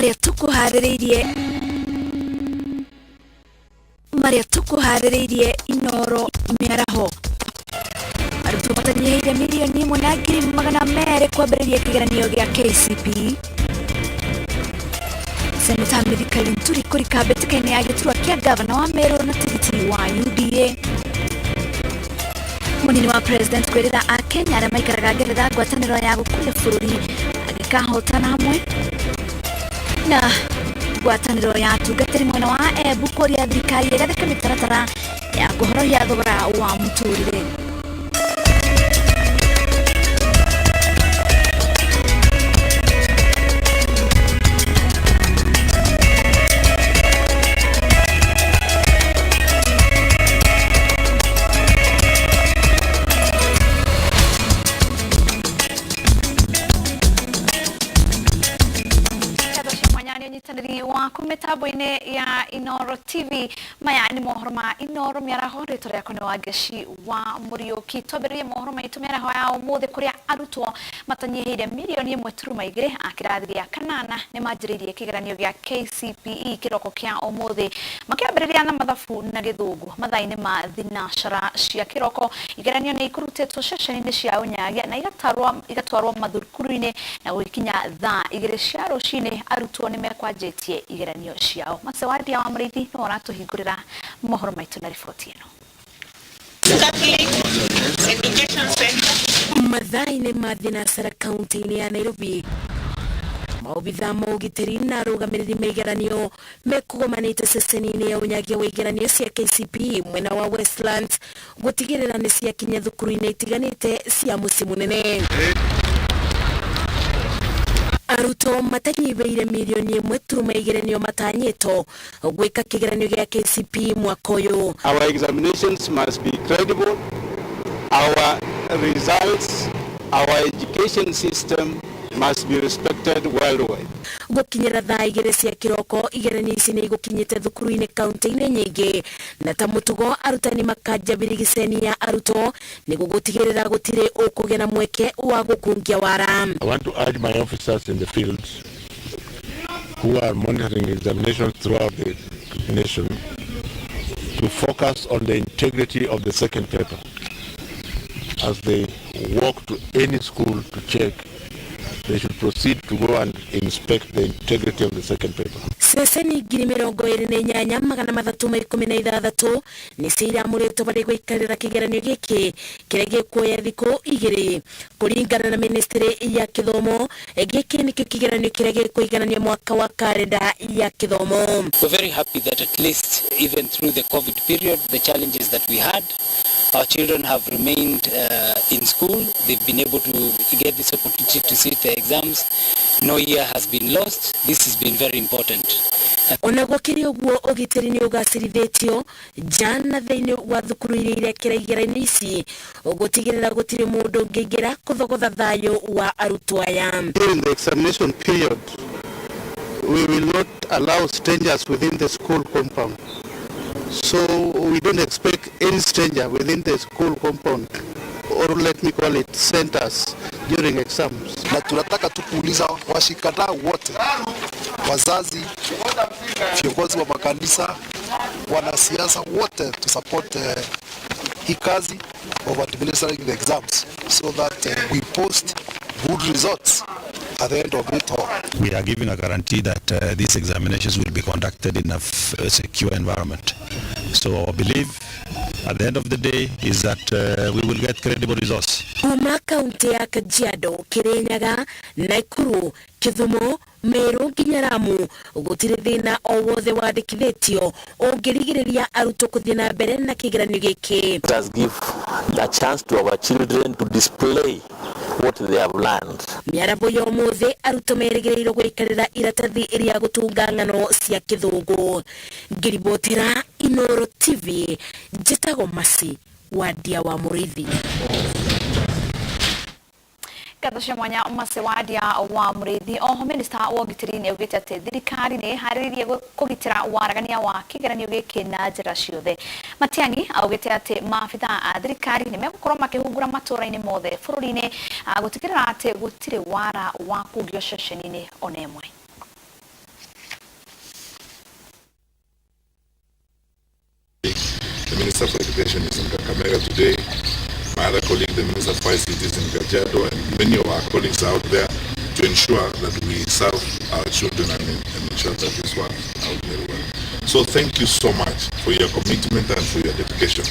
Marĩa tũkũharĩrĩirie, marĩa tũkũharĩrĩirie Inoro mĩaraho. Arutwo matanyihĩire 1,200,000 kwambĩrĩria kĩgeranio gĩa KCPE. Seneta Mithika Linturi kũrika mbĩtĩka-inĩ ya gĩturwa kĩa gavana wa Meru na tigiti wa UDA. Mũnini wa president kwĩrĩra Akenya arĩa maikaraga Ngeretha ngwatanĩro ya gũkũria bũrũri angĩkahotana hamwe na ngwatanĩro ya atungatĩri mwena wa Embu kũria thirikari ĩgathĩke mĩtaratara ya kũhorohia thogora wa mũtũrĩre. Ngatho cia mwanya nĩ ũnyitanĩri waku mĩtambo-inĩ ya Inoro TV. Maya nĩ mohoro ma Inoro mĩaraho, rĩtwa rĩakwa nĩ Wangeci wa Mũriũki. Twambĩrĩrie mohoro maitũ mĩaraho ya ũmũthĩ kũrĩa arutwo matanyihĩire 1.2 million a kĩrathi gĩa kanana nĩ manjĩrĩirie kĩgeranio gĩa KCPE kĩroko kĩa ũmũthĩ, makĩambĩrĩria na mathabu na gĩthũngũ mathaa-inĩ ma thinacara cia kĩroko. Igeranio nĩ ikũrutĩtwo ceceni-inĩ cia ũnyagia na igatwarwo mathukuru-inĩ, na gũgĩkinya thaa 2 cia rũcinĩ arutwo nĩ mekwanjĩtie igeranio ciao. Macewandia wa Mũrĩithi nĩwe ũratũhingũrĩra mohoro maitũ na riboti ĩno. Catholic Education Center. Mathaa-inĩ ma thinacara kaunti-inĩ ya Nairobi, maobithaa ma ũgitĩri na arũgamĩrĩri ma igeranio mekũgomanĩte ceceni-inĩ ya ũnyagia wa igeranio cia KCPE mwena wa Westlands gũtigĩrĩra nĩ ciakinya thukuru-inĩ itiganĩte cia mũciĩ mũnene. Arutwo matanyihĩire 1.2 million nĩo matanyĩtwo gwĩka kĩgeranio gĩa KCPE mwaka ũyũ. Our examinations must be credible. Our results, our education system must be respected worldwide. Gũkinyĩra thaa 2 cia kĩroko, igeranio ici nĩ igũkinyĩte thukuru-inĩ kaunti-inĩ nyingĩ, na ta mũtugo arutani makanja birigiceni ya arutwo nĩguo gũtigĩrĩra gũtirĩ ũkũgĩa na mweke wa gũkungia wara. I want to urge my officers in the field who are monitoring examinations throughout the nation to focus on the integrity of the second paper as they walk to any school to check. They should proceed to go and inspect the integrity of the second paper. Ceceni 28,316 nĩcio iramũrĩtwo barĩ gũikarĩra kĩgeranio gĩkĩ kĩrĩa gĩkuoya thikũ 2. Kũringana na ministry ya gĩthomo, gĩkĩ nĩkĩo kĩgeranio kĩrĩa gĩkũiganania mwaka wa karenda ya gĩthomo. We're very happy that at least even through the COVID period, the challenges that we had, our children have remained in school. They've been able to get this opportunity to sit their exams. No year has been lost. This has been very important. Ona gũkĩrĩ ũguo, ũgitĩri nĩ ũgacĩrithĩtio nja na thĩinĩ wa thukuru iria irekĩra igeranio ici gũtigĩrĩra gũtirĩ mũndũ ũngĩingĩra kũthogotha thayũ wa arutwo aya. During the examination period, we will not allow strangers within the school compound. So we don't expect any stranger within the school compound, or let me call it centers, during exams. Na tunataka tu kuuliza washikadau wote, wazazi, viongozi wa makanisa, wanasiasa wote to support hii kazi of administering the exams so that we post good results at the end of it all. We are giving a guarantee that these examinations will be conducted in a secure environment. So our belief at the end of the day is that we will get credible results. Kuma kaunti ya Kajiado, Kirinyaga, Nakuru, Kisumu, Meru nginya Lamu, gũtirĩ thĩna o wothe wandĩkithĩtio ũngĩrigĩrĩria arutwo gũthiĩ na mbere na kĩgeranio gĩkĩ. Let us give a chance to our children to display what they have learned. Mĩarabo ya ũmũthĩ, arutwo merĩgĩrĩirwo gũikarĩra iratathi rĩa gũtunga ng'ano cia gĩthũngũ. Ngĩribotera Inoro TV, njĩtagwo Masi Wandia wa Mũrĩithi. Ngatho cia mwanya Macewadia wa Mũrĩithi. Oho minista wa ũgitĩri nĩ augĩte atĩ thirikari nĩ ĩharĩrĩirie kũgitĩra waragania wa kĩgeranio gĩkĩ na njĩra ciothe. Matiang'i augĩte atĩ maabitha a thirikari nĩ megũkorwo makĩhungura matũũra-inĩ mothe bũrũri-inĩ, gũtigĩrĩra atĩ gũtirĩ wara wa kungio ceceni-inĩ ona ĩmwe. Minister for Education is in Kakamega today. My other colleague, the Minister for ICT, is in Kajiado, and many of our colleagues are out there to ensure that we serve our children and ensure that this works out very well. So thank you so much for your commitment and for your dedication.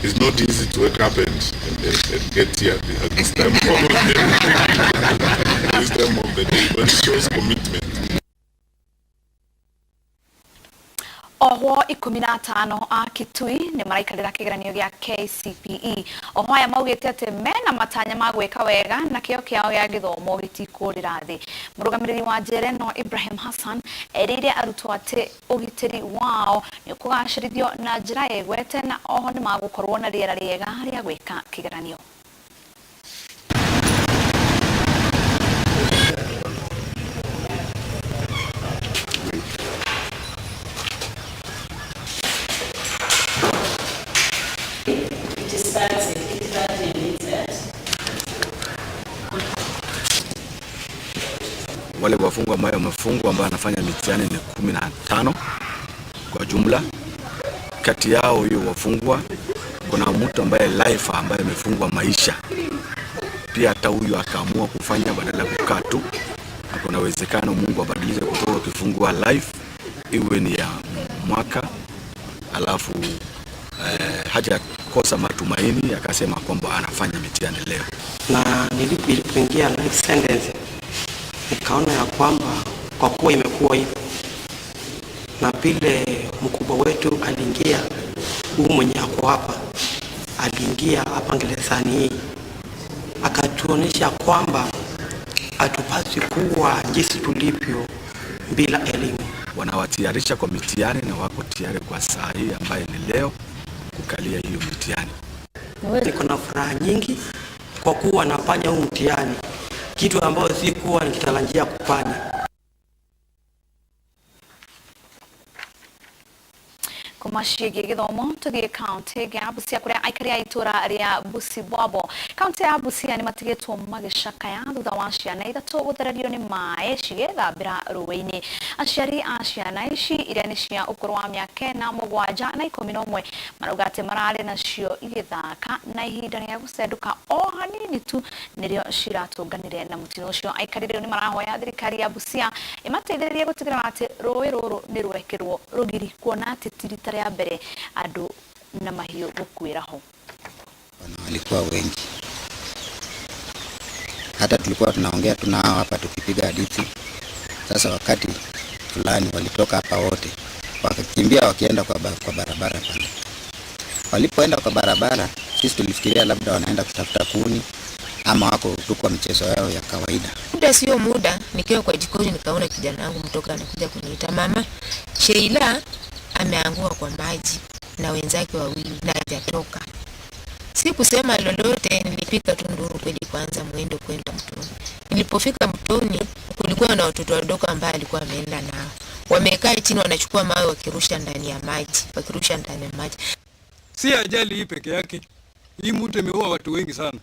It's not easy to wake up and get here at this time of the day, this time of the day, but it shows commitment. Ohwo 15 a Kitui nĩ maraikarĩra kĩgeranio gĩa KCPE. Ohwo aya maugĩte atĩ mena matanya ma gwĩka wega na kĩo kĩao gĩa gĩthomo gĩtikũrĩra thĩ. Mũrũgamĩrĩri wa njera ĩno Ibrahim Hassan erĩire arutwo atĩ ũgitĩri wao nĩ ũkũgacĩrithio na njĩra ĩgwete na oho nĩ magũkorwo na rĩera rĩega rĩa gwĩka kĩgeranio. It starts at 8:30 and it's at Wale wafungwa ambao wamefungwa ambao wanafanya mitihani ni 15 kwa jumla. Kati yao hiyo wafungwa kuna mtu ambaye life ambaye amefungwa maisha pia, hata huyu akaamua kufanya badala ya kukaa tu, na kuna uwezekano Mungu abadilishe kutoka kifungwa life iwe ni ya mwaka, alafu hajakosa matumaini, akasema kwamba anafanya mitihani leo. Na nilipoingia life sentence nikaona ya kwamba kwa kuwa imekuwa hivyo, na vile mkubwa wetu aliingia, huu mwenye ako hapa aliingia hapa gerezani hii akatuonyesha kwamba hatupaswi kuwa jinsi tulivyo bila elimu. Wanawatayarisha kwa mitihani na wako tayari kwa saa hii ambaye ni leo kukalia hiyo mitihani. Niko na furaha nyingi kwa kuwa nafanya huu mtihani, kitu ambayo sikuwa nikitarajia kufanya. Kuma ciĩgiĩ gĩthomo tũthiĩ kaunti ya Busia kũrĩa aikari a itũra rĩa Busibwabo kaunti ya Busia nĩ matigĩtwo magĩcakaya thutha wa ciana ithatũ gũthererio nĩ maĩ cigĩthambĩra rũĩ-inĩ. Aciari a ciana ici iria nĩ cia ũkũrũ wa mĩaka 4, 7 na 11 marauga atĩ mararĩ nacio igĩthaka na ihinda rĩa gũcenduka o hanini tu nĩrĩo ciratũnganire na mũtino ũcio. Aikari rĩu nĩ marahoya thirikari ya Busia ĩmateithĩrĩrie gũtigĩrĩra atĩ rũĩ rũrũ nĩ rwekĩrwo rũgiri kuona atĩ ti rita rĩa mbere andũ na mahiũ gũkuĩra ho. Walikuwa wengi, hata tulikuwa tunaongea tu nao hapa tukipiga hadithi. Sasa wakati fulani walitoka hapa wote wakakimbia wakienda kwa barabara pale. Walipoenda kwa barabara, sisi tulifikiria labda wanaenda kutafuta kuni ama wako tu kwa mchezo yao ya kawaida. Muda sio muda, nikiwa kwa jikoni nikaona kijana wangu mtoka anakuja kuniita, mama, Sheila ameanguka kwa maji na wenzake wawili na hajatoka. Sikusema lolote, nilipika tu nduru kweli kwanza mwendo kwenda mtoni. Nilipofika mtoni kulikuwa na watoto wadogo ambao alikuwa ameenda nao. Wamekaa chini wanachukua mawe wakirusha ndani ya maji, wakirusha ndani ya maji. Si ajali hii peke yake. Hii mto imeua watu wengi sana.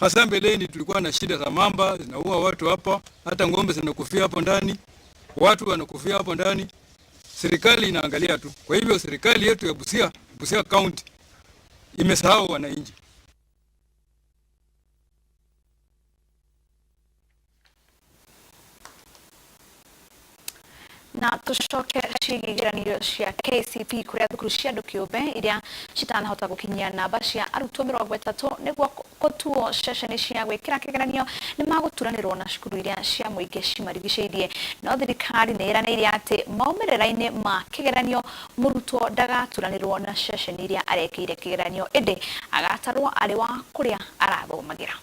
Hasa mbeleni tulikuwa na shida za mamba zinaua watu hapa, hata ng'ombe zinakufia hapo ndani, watu wanakufia hapo ndani. Serikali inaangalia tu. Kwa hivyo serikali yetu ya Busia, Busia County imesahau wananchi. Na tucoke ciĩgiĩ igeranio cia KCPE kũrĩa thukuru cia andũ kĩũmbe iria citanahota gũkinyia namba cia arutwo 30 nĩguo gũtuo ceceni cia gwĩkĩra kĩgeranio nĩ magũturanĩrwo na cukuru iria cia mũingĩ cimarigicĩirie. No thirikari nĩ ĩranĩire atĩ maumĩrĩra-inĩ ma kĩgeranio mũrutwo ndagaturanĩrwo na ceceni iria arekĩire kĩgeranio ĩndĩ agatarwo arĩ wa kũrĩa arathomagĩra.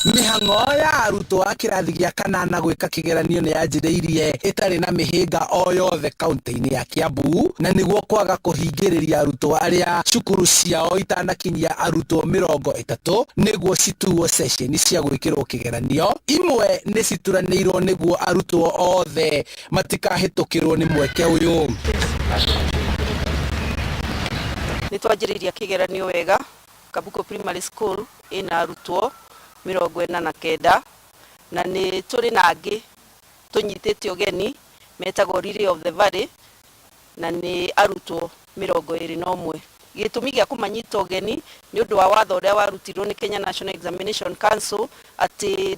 Mĩhang'o ya arutwo a kĩrathi gĩa kanana gwĩka kĩgeranio nĩ yanjĩrĩirie ĩtarĩ na mĩhĩnga o yothe kaunti-inĩ ya Kiambu, na nĩguo kwaga kũhingĩrĩria arutwo arĩa cukuru ciao itanakinyia arutwo 30 nĩguo cituo ceceni cia gwĩkĩrwo kĩgeranio. Imwe nĩ cituranĩirwo nĩguo arutwo othe matikahĩtũkĩrwo nĩ mweke ũyũ. Nĩ twanjĩrĩirie kĩgeranio wega. Kabuko Primary School ĩna arutwo 49 na nĩ tũrĩ na angĩ tũnyitĩte ũgeni metagwo Lily of the Valley Na nĩ arutwo 21. Gĩtũmi gĩa kũmanyita ũgeni nĩ ũndũ wa watho ũrĩa warutirwo nĩ Kenya National Examination Council atĩ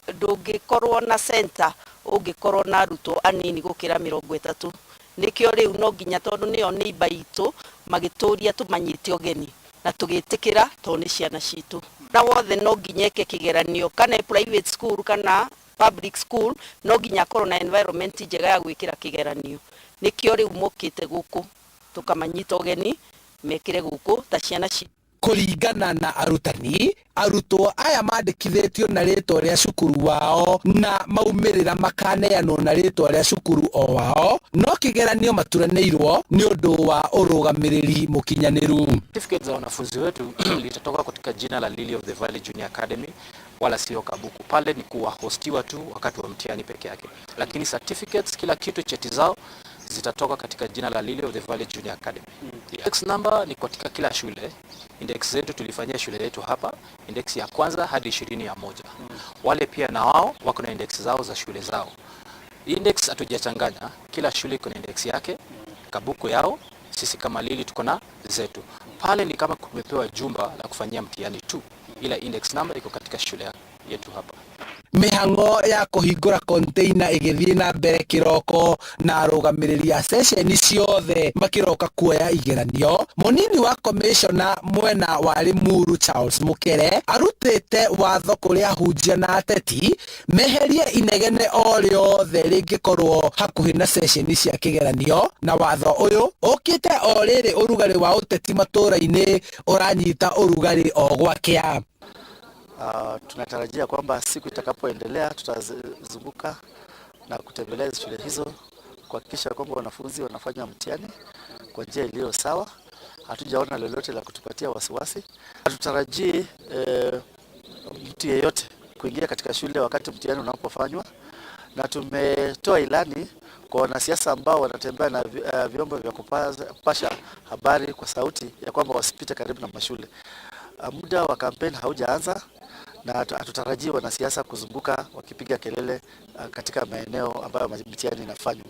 ndũngĩkorwo na center ũngĩkorwo na arutwo anini gũkĩra 30. Nĩkĩo rĩu no nginya, tondũ nĩo neighbor itũ, magĩtũria tũmanyite ũgeni na tũgĩtĩkĩra tondũ nĩ ciana citũ. Na wothe no nginya eke kĩgeranio, kana private school kana public school, no nginya akorwo na environment njega ya gwĩkĩra kĩgeranio. Nĩkĩo rĩu mokĩte gũkũ tũkamanyita ũgeni mekĩre gũkũ ta ciana citũ. Kũringana na arutani, arutwo aya mandĩkithĩtio na rĩtwa rĩa cukuru wao na maumĩrĩra makaneanwo na rĩtwa rĩa cukuru o wao, no kĩgeranio maturanĩirwo nĩ ũndũ wa ũrũgamĩrĩri mũkinyanĩru. Certificate za wanafunzi wetu litatoka katika jina la Lily of the Valley Junior Academy, wala sio Kabuku. Pale ni kuwahostiwa tu wakati wa mtihani peke yake, lakini certificates, kila kitu, cheti zao zitatoka katika jina la Lily of the Valley Junior Academy. Index number ni katika kila shule. Index zetu tulifanyia shule yetu hapa, index ya kwanza hadi 21. Wale pia na wao wako na index zao za shule zao. Index hatujachanganya, kila shule iko na index yake, Kabuku yao, sisi kama Lily tuko na zetu. Pale ni kama kumepewa jumba la kufanyia mtihani tu, ila index number iko katika shule yetu hapa. Mĩhang'o ya kũhingũra container ĩgĩthiĩ na mbere kĩroko na arũgamĩrĩri a ceceni ciothe makĩroka kuoya igeranio. Mũnini wa commissioner mwena wa Limuru Charles Mukere arutĩte watho kũrĩ ahunjia na ateti meherie inegene o rĩothe rĩngĩkorwo hakuhĩ na ceceni cia kĩgeranio, na watho ũyũ ũkĩte o rĩrĩ ũrugarĩ wa ũteti matũũra-inĩ ũranyita ũrugarĩ o gwakĩa. Tunatarajia kwamba siku itakapoendelea tutazunguka na kutembelea shule hizo kuhakikisha kwamba wanafunzi wanafanya mtihani kwa njia iliyo sawa. Hatujaona lolote la kutupatia wasiwasi. Hatutarajii mtu yeyote kuingia katika shule wakati mtihani unapofanywa, na tumetoa ilani kwa wanasiasa ambao wanatembea na vyombo vya kupasha habari kwa sauti ya kwamba wasipite karibu na mashule. Muda wa kampeni haujaanza na hatutarajii wanasiasa kuzunguka wakipiga kelele katika maeneo ambayo mitihani inafanywa.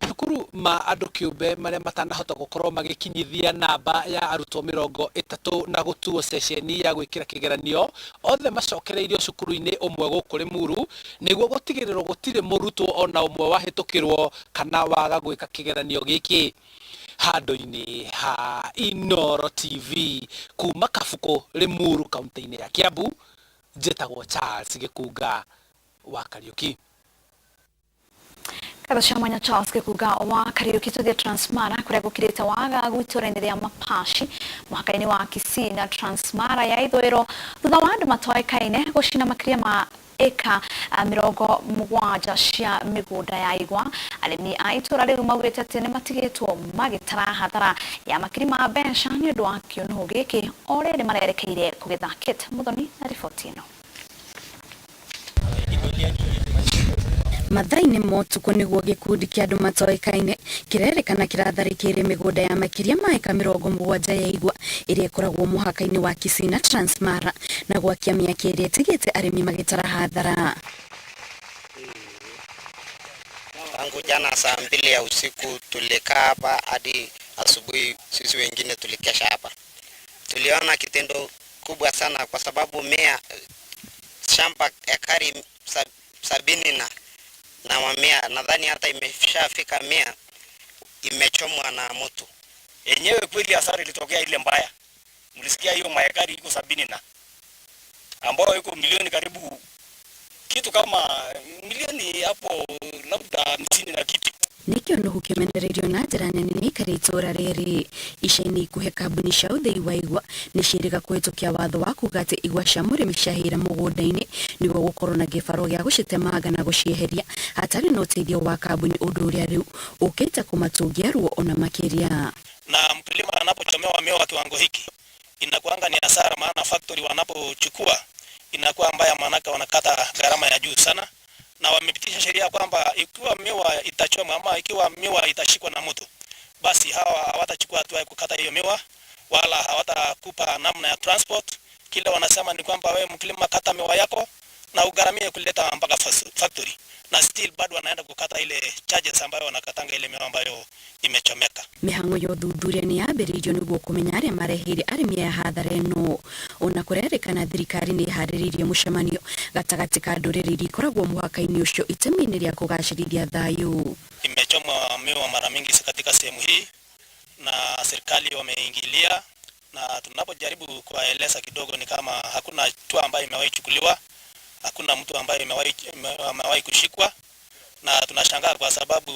Cukuru ma andũ kĩũmbe marĩa matanahota gũkorwo magĩkinyithia namba ya arutwo 30 na gũtuo ceceni ya gwĩkĩra kĩgeranio othe macokereirio cukuru-inĩ ũmwe gũkũ Limuru nĩguo gũtigĩrĩrwo gũtirĩ mũrutwo ona ũmwe wahĩtũkĩrwo kana waga gwĩka kĩgeranio gĩkĩ. Handũ-inĩ ha Inooro TV kuma Kabuku Limuru kaunti-inĩ ya Kiambu, njĩtagwo Charles Gĩkunga wa Kariuki. Ngatho cia mwanya Charles Gĩkunga wa Kariuki. Tũthiĩ Transmara kũrĩa gũkirĩte wagagu itũũra-inĩ rĩa Mapashi mũhaka-inĩ wa Kisii na Transmara ya ithũĩro thutha wa andũ matoĩkaine gũcina makĩria ma eka 70 cia mĩgũnda ya igwa. Arĩmi a itũũra rĩu maugĩte atĩ nĩmatigĩtwo magĩtara hathara ya makiri ma mbeca nĩ ũndũ wa kĩũnũhũ gĩkĩ o rĩrĩ marerekeire kũgetha. Kate Muthoni na riboti ĩno. Mathaa-inĩ ma ũtukũ nĩguo gĩkundi kĩa andũ matoĩkaine kĩrerĩkana kĩratharĩkĩire mĩgũnda ya makĩria ma eka 70 ya igwa ĩrĩa ĩkoragwo mũhaka-inĩ wa Kisii na Transmara na gwakia mĩaki ĩrĩa ĩtigĩte arĩmi magĩtara hathara. Tangu jana saa 2 ya usiku tulikaa hapa hadi asubuhi, sisi wengine tulikesha hapa. Tuliona kitendo kubwa sana kwa sababu mea shamba ekari 70 na mamia, nadhani hata imeshafika 100, imechomwa na moto. Enyewe kweli hasara ilitokea ile mbaya. Mlisikia hiyo maekari iko 70 na ambayo iko milioni karibu kitu kama milioni hapo labda 50 na kitu. Nĩ kĩũnũhu kĩmenereirio na njĩra nene nĩ aikari a itũũra rĩrĩ. Ica-inĩ ikuhĩ kambuni cia ũthĩi wa igwa nĩ ciĩrĩga kũhĩtũkia watho wa kuga atĩ igwa cia mũrĩmi ciahĩra mũgũnda-inĩ nĩguo gũkorwo na gĩbarũa gĩa gũcitemanga na gũcieheria hatarĩ na ũteithio wa kambuni, ũndũ ũrĩa rĩu ũkĩte kũmatungia ruo ona makĩria. Na mkulima anapochomewa miwa kiwango hiki inakuanga ni hasara, maana factory wanapochukua inakuwa mbaya, maanake wanakata gharama ya juu sana. Na wamepitisha sheria kwamba ikiwa miwa itachomwa ama ikiwa miwa itashikwa na moto, basi hawa hawatachukua hatua ya kukata hiyo miwa wala hawatakupa namna ya transport. Kile wanasema ni kwamba wewe mkulima kata miwa yako Na ugharamie kuleta mpaka factory, na still bado wanaenda kukata ile charges ambayo wanakatanga ile miwa ambayo imechomeka. Mĩhang'o ya ũthuthuria nĩ yambĩrĩirio nĩguo kũmenya arĩa mareheire arĩmi aya hathara ĩno. Ona kũrerĩkana thirikari nĩ ĩharĩrĩirie mũcemanio gatagatĩ ka ndũrĩrĩ iria ikoragwo mũhaka-inĩ ũcio itemi-inĩ rĩa kũgacĩrithia thayũ. Imechomwa miwa mara mingi katika sehemu hii na serikali wameingilia, na tunapojaribu kuwaeleza kidogo ni kama hakuna hatua ambayo imewahi chukuliwa, hakuna mtu ambaye amewahi kushikwa, na tunashangaa kwa sababu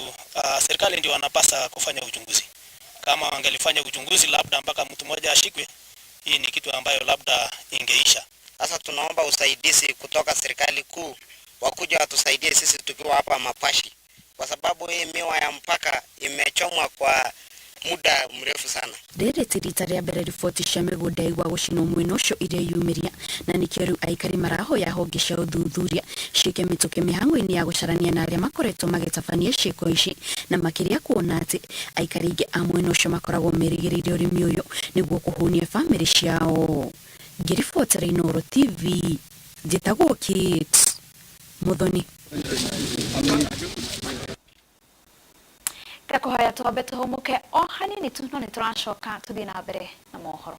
serikali ndio wanapasa kufanya uchunguzi. Kama wangelifanya uchunguzi labda mpaka mtu mmoja ashikwe, hii ni kitu ambayo labda ingeisha. Sasa tunaomba usaidizi kutoka serikali kuu, wakuja watusaidie sisi tukiwa hapa Mapashi, kwa sababu hii miwa ya mpaka imechomwa kwa muda mrefu sana. Rĩrĩ ti rita rĩa mbere riboti cia mĩgũnda ya igwa gũcinwo mwena ũcio ireyumĩria, na nĩkĩo rĩu aikari marahoya honge cia ũthuthuria ciĩke mĩtũkĩ mĩhang'o-inĩ ya gũcarania na arĩa makoretwo magĩtabania ciĩko ici, na makĩria kuona atĩ aikari aingĩ a mwena ũcio makoragwo merĩgĩrĩire ũrĩmi ũyũ nĩguo kũhũnia bamĩrĩ ciao. Ngĩribotera Inooro TV, njĩtagwo Kate Muthoni. Ngakuhoya twambe tũhũmũke o hanini tu, no nĩ tũracoka tũthiĩ na mbere na mohoro.